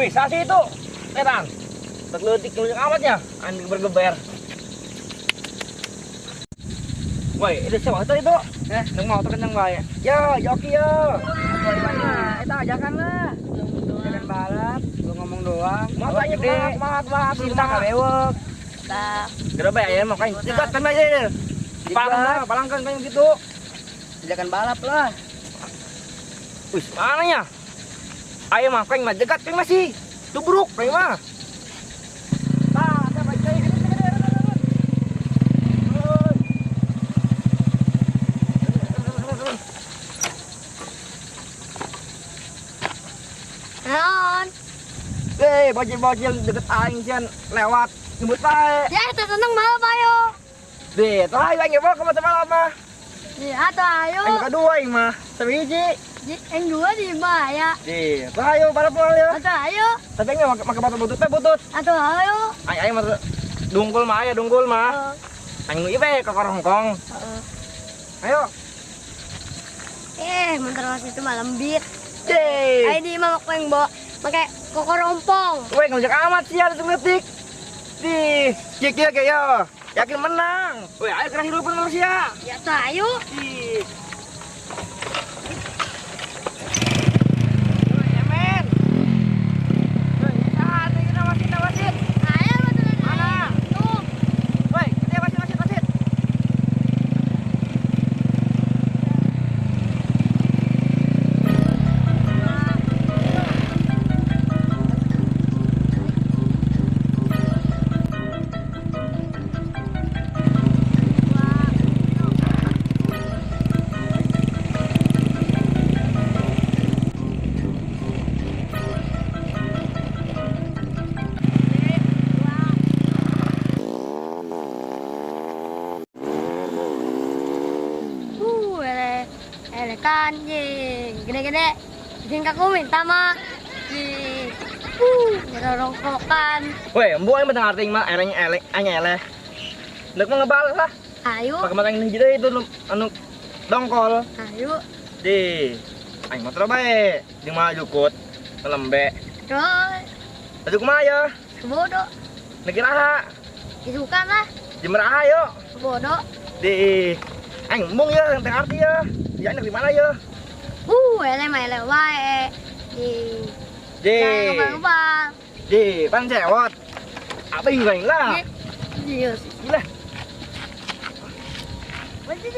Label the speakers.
Speaker 1: Wih, sasi itu. Etan. Terleutik leutik amatnya, anjing bergeber. Woi, itu siapa itu? Eh, nang motor kencang bae. Yo, joki yo.
Speaker 2: Eta ajakan lah. Ajakan balap, lu ngomong doang.
Speaker 1: Matanya gede, mat.
Speaker 2: Cinta ka bewek.
Speaker 3: Tah.
Speaker 1: Gede bae ya mau kain. Cepat kan aja. Palang, palangkan kayak gitu.
Speaker 2: Ajakan balap lah.
Speaker 1: Wih, mana ya? Ayo mah kain mah jegat kain masih. Tubruk kain mah. Tah, ada baik.
Speaker 3: Naon?
Speaker 1: Eh, bocil-bocil deket aing sian lewat nyebut bae.
Speaker 3: Ya, itu seneng balap ayo.
Speaker 1: Deh, tuh ayo aing bawa ke balap mah.
Speaker 3: Ya, tuh ayo.
Speaker 1: Aing kedua aing mah, sebiji.
Speaker 3: Yang dua di bahaya.
Speaker 1: Di, tuh ayo balap mah ya.
Speaker 3: Atuh ayo.
Speaker 1: Tapi aing make batu butut teh butut.
Speaker 3: Atuh ayo.
Speaker 1: Aing aing mah dungkul mah aya dungkul mah. Aing nu ieu bae ka Hongkong.
Speaker 3: Heeh.
Speaker 1: Ayo.
Speaker 3: Eh, motor mas itu mah lembit.
Speaker 1: Deh.
Speaker 3: Ayo di mah yang bawa pakai koko rompong.
Speaker 1: Weh, ngelejak amat sih ada detik. Di, kieu kieu yo. Yakin menang. Weh, ayo kerah hirupun manusia.
Speaker 3: Ya tuh ayo.
Speaker 1: Di. Yemen. Weh, kita wasit, wasit.
Speaker 3: Ayo,
Speaker 1: mana?
Speaker 3: Tuh.
Speaker 1: Weh, kita wasit, wasit, wasit.
Speaker 3: Kan gede-gede jing aku minta mah di rongkokan.
Speaker 1: Weh, embu aing mendengar ting mah eleng eleng aing eleh. Ndek mau ngebalas lah.
Speaker 3: Ayo.
Speaker 1: Pakai mata yang hiji itu anu dongkol.
Speaker 3: Ayo.
Speaker 1: Di aing motor bae jeung mah jukut melembe.
Speaker 3: Terus.
Speaker 1: Atuh kumaha ya?
Speaker 3: Bodoh.
Speaker 1: Negeri raha?
Speaker 3: Disukan lah.
Speaker 1: Jemeraha yo.
Speaker 3: Bodoh.
Speaker 1: Di aing embung ya teu arti ya. Ya enak di mana ya?
Speaker 3: Ele mah ele wae. Di.
Speaker 1: Di.
Speaker 3: Jangan
Speaker 1: Di, pan cewot. Apa yang lain lah?
Speaker 3: Iya.
Speaker 1: Gila.
Speaker 3: Wajib.